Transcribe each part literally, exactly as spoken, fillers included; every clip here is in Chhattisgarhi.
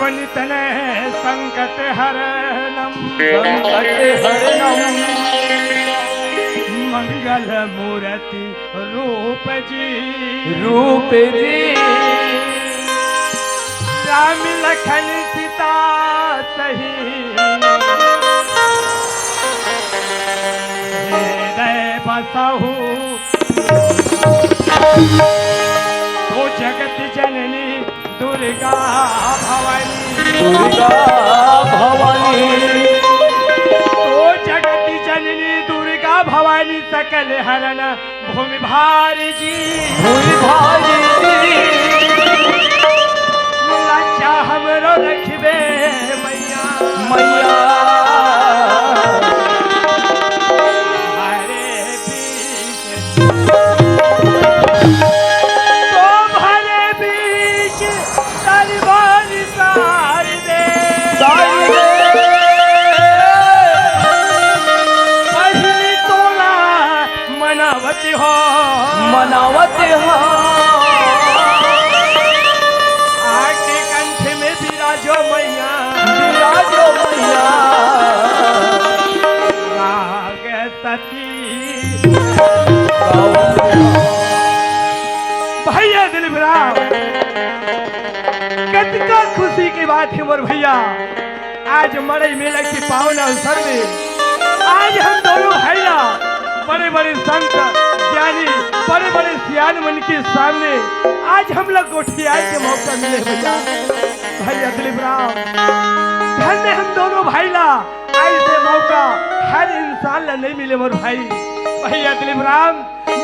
नित नय संकट हरणम। संकट हरणम। मंगल मूरति रूप जी। रूप जी। राम लखन सीता सहित। हृदय बसहु। ओ जगत जननी दुर्गा भवानी। दुर्गा भवानी। ओ जगत जननी दुर्गा भवानी सकल हरन भूमि भारी जी। भूमि भारी जी। लज्जा हमरो रखबे मैया। मैया। हरे बीच तो भले बीच तलवार सारी दे। सारी दे। पहिली तोला मनावत हो। मनावत हो। आके कंठ में विराजो मैया। विराजो मैया। राग सती। भैया दिलीप राम, कतका खुशी के बात हे मोर भैया। आज मड़ई मेला के पावन अवसर में आज हम दोनों भाई ला बड़े-बड़े संत, ज्ञानी, बड़े-बड़े सियान मन के सामने आज हम लोग गोठियाए के मौका मिले भैया। भैया दिलीप राम, धन्य हम दोनों भाई ला। ऐसे मौका हर इंसान ला नहीं मिले मोर भाई। भैया दिलीप राम,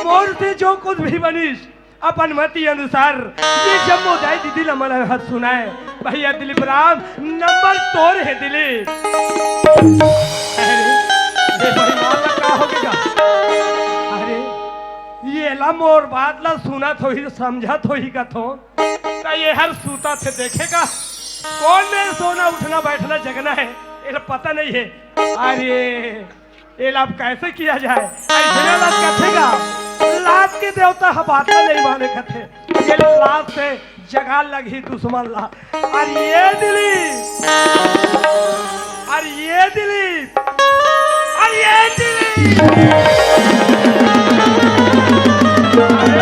मोर से जो कुछ भी बनिस अपन मति अनुसार ये जम्मो दाई दीदी ला मन ह सुनाए। भैया दिलीप राम, नंबर तोर हे दिलीप। अरे, ये बेईमान ला का हो गया? अरे, ये ला मोर बात ला सुनत होही, समझत होही कथो। त ये हर सूता थे देखेगा, कौन में सोना उठना बैठना जगना है, ये पता नहीं है। अरे, ये ला अब कैसे किया जाए? ऐसे ला कथेगा, लात के देवता ह बात ला नहीं माने कथे। ये लात से जगा लगही दुश्मन ला। अरे ये दिलीप, अरे ये दिलीप, अरे ये दिलीप। अरे,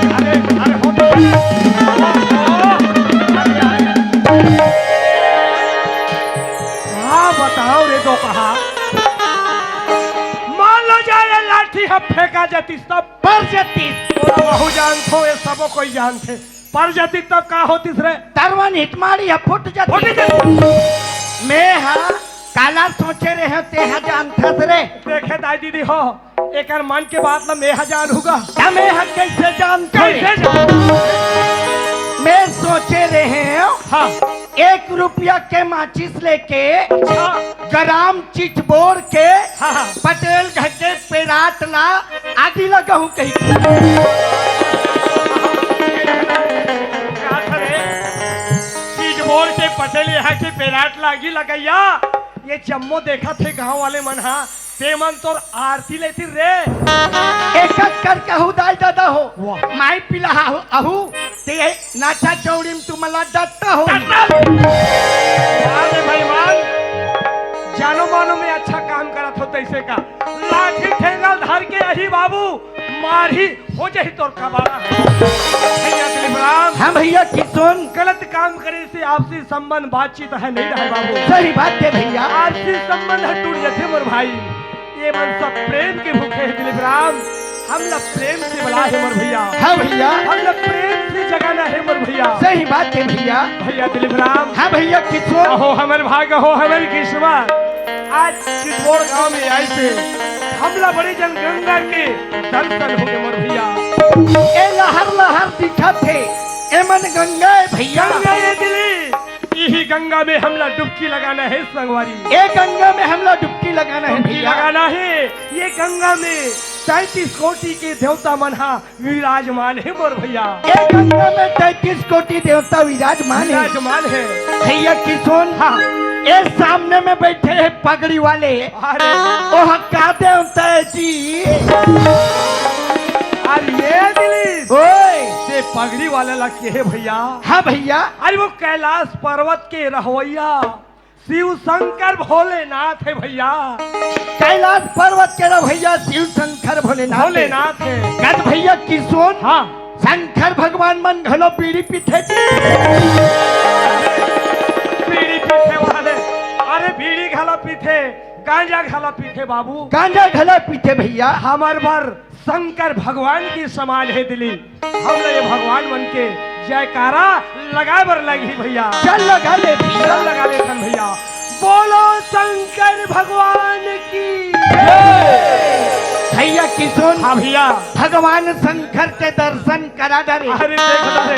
अरे, अरे, अरे, हो तो, का बताओ रे दोपहा। मान लो जाए लाठी ह फेंका जाती सब पर जाती। तोला महू जानथो, ये सबो कोई जानथे। पर जाती तब का होतिस रे? तरवन हिटमाड़ी ह फुट जाती। फुट जाती। मैं ह काला सोचे रहे तेहा जानथस रे। देखे दाई दीदी हो, एकर मन के बात ला मैं ह जानहूँ गा। त मैं ह कैसे जानथों? कैसे जान? मैं सोचे रहे हूँ, हाँ। एक रुपया के माचिस लेके अच्छा। ग्राम चिचबोर के हाँ, हाँ। पटेल घर के पेराट ला आगी लगाहूँ कही। का करे? चिचबोर के पटेल यहाँ के पेराट ला आगी लगइया। ये जम्मो देखत हे गाँव वाले मन हा। ते मन तोर आरती लेतिस रे। एक एक करके अहू दाई ददा हो। वाह। माई पिला अहू, अहू, ते नाचा चौड़ी में तुमला डट्टा हो। डट्टा। अरे भाई मान, जानो मानो में अच्छा काम करत हो तैसे का। लाठी ठेंगल धर के अही बाबू, मारही हो जाही तोर कबाड़ा। भैया दिलीप राम। हाँ भैया किशोर। गलत काम करे से आपसी संबंध बातचीत है नहीं रहे बाबू। सही बात है भैया। आपसी संबंध ह टूट जाथे मोर भाई। ये मन सब प्रेम के भूखे हे दिलीप राम। हमला प्रेम से बला हे मोर भैया। हाँ भैया। हमला प्रेम से जगाना हे मोर भैया। सही बात है भैया। भैया दिलीप राम। हाँ भैया किशोर। अहो हमर भाग, अहो हमर किस्मत। आज चितबोर गांव में आइसे हमला बड़े जन गंगा के दर्शन होगे मोर भैया। ए लहर लहर दिखत हे, ए मन गंगा हे भैया। गंगा हे दिलीप। इही गंगा में हमला डुबकी लगाना हे संगवारी। ए गंगा में हमला डुबकी लगाना हे डुबकी भैया। लगाना हे। ये गंगा में तैंतीस कोटि के देवता मन हा विराजमान हे मोर भैया। ए गंगा में तैंतीस कोटि देवता विराजमान हे। विराजमान हे। भैया किशोर, हाँ। ए सामने में बैठे हे पगड़ी वाले। अरे। ओह का देवता हे जी? अरे ये दिलीप। ओए। ते पगड़ी वाले ला के हे भैया? हाँ भैया। अरे वो कैलाश पर्वत के रहवैया शिव शंकर भोलेनाथ हे भैया। कैलाश पर्वत के रहवैया शिव शंकर भोलेनाथ हे। भोलेनाथ हे। कस भैया किसुन। हाँ। शंकर भगवान मन घलो बीड़ी पीथे जी। बीड़ी पीथे वाले, अरे बीड़ी घलो पीथे, गांजा घलो पीथे बाबू। गांजा घलो पीथे भैया। हमर बर शंकर भगवान के समान हे दिलीप। हमला ये भगवान मन के जयकारा लगाए बर लगही भैया। चल लगा ले भैया। चल लगा ले थन भैया। बोलो शंकर भगवान की। जय। भैया किसुन। हाँ भैया। भगवान शंकर के दर्शन करा डरे। अरे देख लो रे।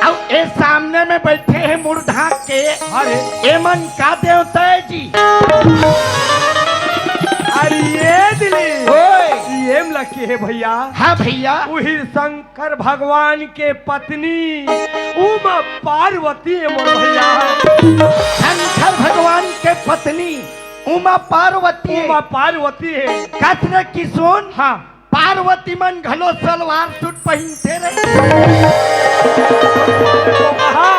अब ए सामने में बैठे हे मुड़ ढांक के। अरे। एमन का देवता हे जी? अरे ये दिलीप। ओए। ये एमन ला के हे भैया? हाँ भैया। उही शंकर भगवान के पत्नी उमा पार्वती हे मोर भैया। शंकर भगवान के पत्नी उमा पार्वती हे। उमा पार्वती हे। कस रे किसुन। हाँ। पार्वती मन घलो सलवार सूट पहिनथे रे। तो कहा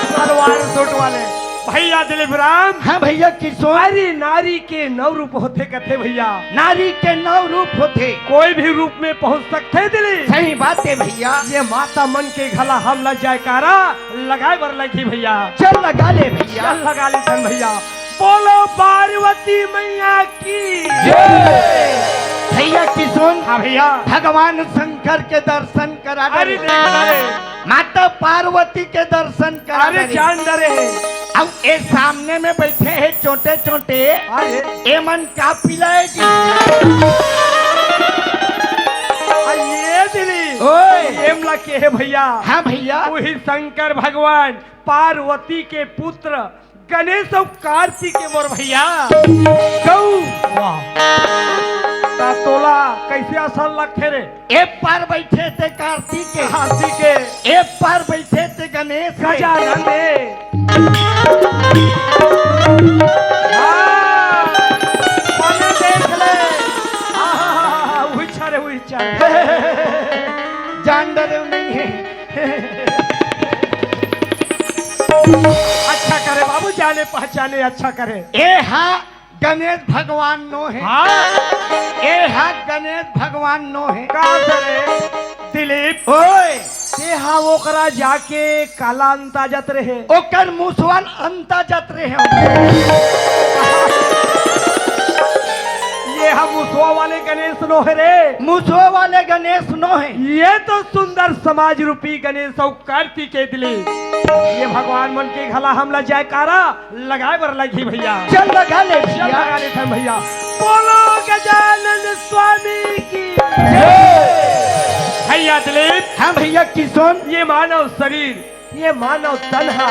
सलवार सूट वाले। भैया दिलीप राम। हाँ भैया किसुन। अरे नारी के नौ रूप होथे कथे भैया। नारी के नौ रूप होथे। कोई भी रूप में पहुंच सकथे दिलीप। सही बात हे भैया। ये माता मन के घला हमला जयकारा लगाए बर लगही भैया। चल लगा ले भैया। चल लगा ले थन भैया। बोलो पार्वती मैया की। जय। भैया किसुन। हाँ भैया। भगवान शंकर के दर्शन करा अरे डरे। देख लो रे। माता पार्वती के दर्शन करा अरे डरे। जान डरे हे। अब ए सामने में बैठे हे चोटे चोटे। अरे। एमन का पिलाए जी? आ ये दिलीप। ओए। एमन ला के हे भैया? हाँ भैया। उही शंकर भगवान पार्वती के पुत्र गणेश अउ कार्तिक के मोर भैया। गौ। वाह। ता तोला कैसे असन लगथे रे? ए पार बैठे ते कार्तिक के। कार्तिक के। ए पार बैठे ते गणेश के। गजानन दे। हाँ। बने देख ले। हाँ, हाँ, हाँ, हाँ, उही चारे, उही चारे। जान डरे नहीं हे। अच्छा करे बाबू, जाने पहचाने अच्छा करे। ए हा गणेश भगवान नो हे। हाँ। ए हा गणेश भगवान नो हे। का करे? दिलीप। ओए। ते हा ओकरा जाके काला अंता जात रहे। ओकर मुसवा अंता जात रहे। ये हा मुसवा वाले गणेश नो हे रे। मुसवा वाले गणेश नो हे। ये तो सुंदर समाज रूपी गणेश अउ कार्तिक के दिलीप। ये भगवान मन के घला हमला जयकारा लगाए बर लगही भैया। चल लगा ले चल भैया। लगा ले थन भैया। बोलो गजानन स्वामी की। जय। भैया दिलीप। हाँ भैया किसुन। ये मानव शरीर, ये मानव तन हा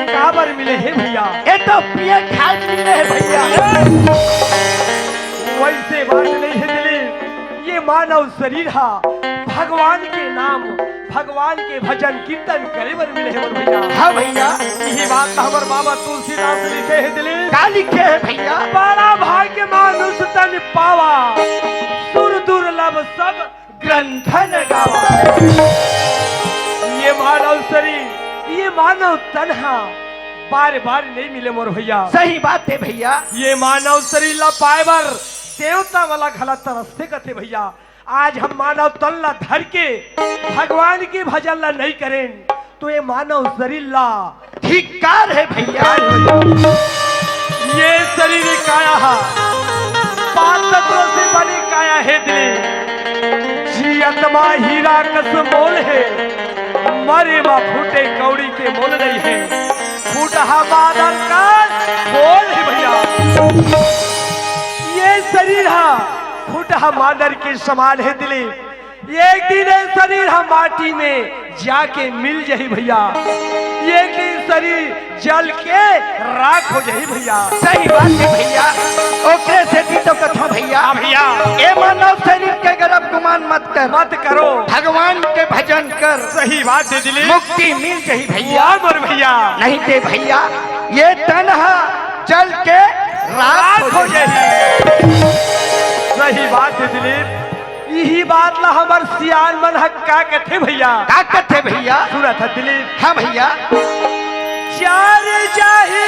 काबर मिले हे भैया? ए तो पिए खाए मिले हे भैया। वैसे बात नहीं हे दिलीप, ये मानव शरीर हा भगवान के नाम, भगवान के भजन कीर्तन करे बर मिले हे मोर भैया। हाँ भैया। यही बात हमर बाबा तुलसीदास लिखे हे दिलीप। का लिखे हे भैया? बड़ा भाग्य मानुष तन पावा, सुर दुर्लभ सब ग्रंथन गावा। ये मानव शरीर, ये मानव तन हा बार बार नहीं मिले मोर भैया। सही बात हे भैया। ये मानव शरीर ला पाए बर देवता वाला घला तरसथे कथे भैया। आज हम मानव तन ला धर के भगवान के भजन ला नहीं करेन तो ये मानव शरीर ला धिक्कार हे भैया। ये शरीर काया हा, पांच तत्व से बने काया हे दिलीप। जियत मा हीरा कस मोल हे, मरे मा फूटे कौड़ी के मोल नहीं हे। फूटहा मादर का बोल हे भैया। ये शरीर हा फूटहा मादर के समान हे दिलीप। एक दिन ये शरीर हा माटी में जाके मिल जाही भैया, एक दिन शरीर जल के राख हो जाही भैया। सही बात हे भैया, ओकरे सेती तो कथों भैया। हाँ भैया। ए मानव शरीर के गरब गुमान मत कर। मत करो। भगवान के भजन कर। सही बात हे दिलीप। मुक्ति मिल जाही भैया। वाह मोर भैया। नहीं ते भैया, ये तन हा जल के राख हो जाही। सही बात हे दिलीप। इही बात ला हमर सियान मन ह का कथे भैया? का कथे भैया? सुनत ह दिलीप। हाँ भैया। चार जाही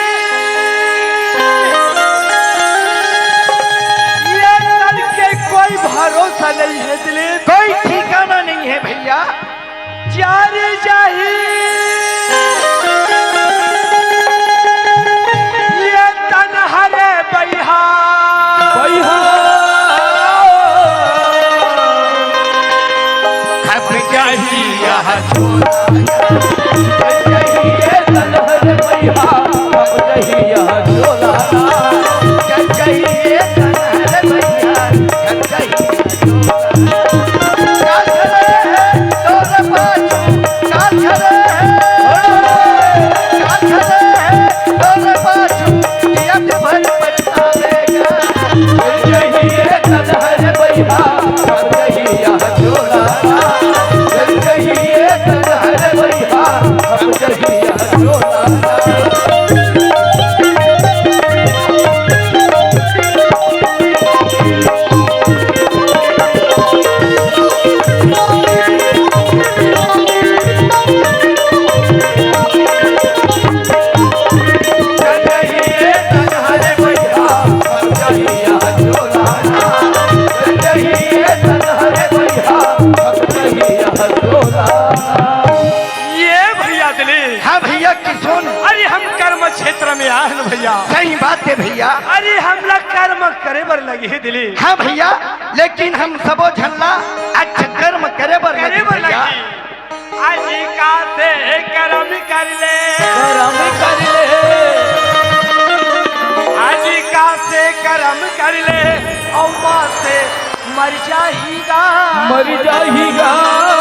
ये तन के कोई भरोसा नहीं है दिलीप। कोई ठिकाना नहीं है भैया। चार जाही ये तन हरे बइहा। बइहा। खप जाही यह झोला। खप जाही ये तन हरे बइहा। खप जाही यह झोला। खप जाही ये तन हरे बइहा। खप जाही ये भैया दिलीप। हाँ भैया किशोर। अरे हम कर्म क्षेत्र में आए हन भैया। सही बात है भैया। अरे हमला कर्म करे बर लगे हे दिलीप। हाँ भैया, लेकिन हम सबो झन ला अच्छा कर्म करे बर करे लगे बर भैया। लगे। आजी का से करम कर ले। करम कर ले। आजी का से करम कर ले। अउ माँ से मर जाही गा। मर जाही गा।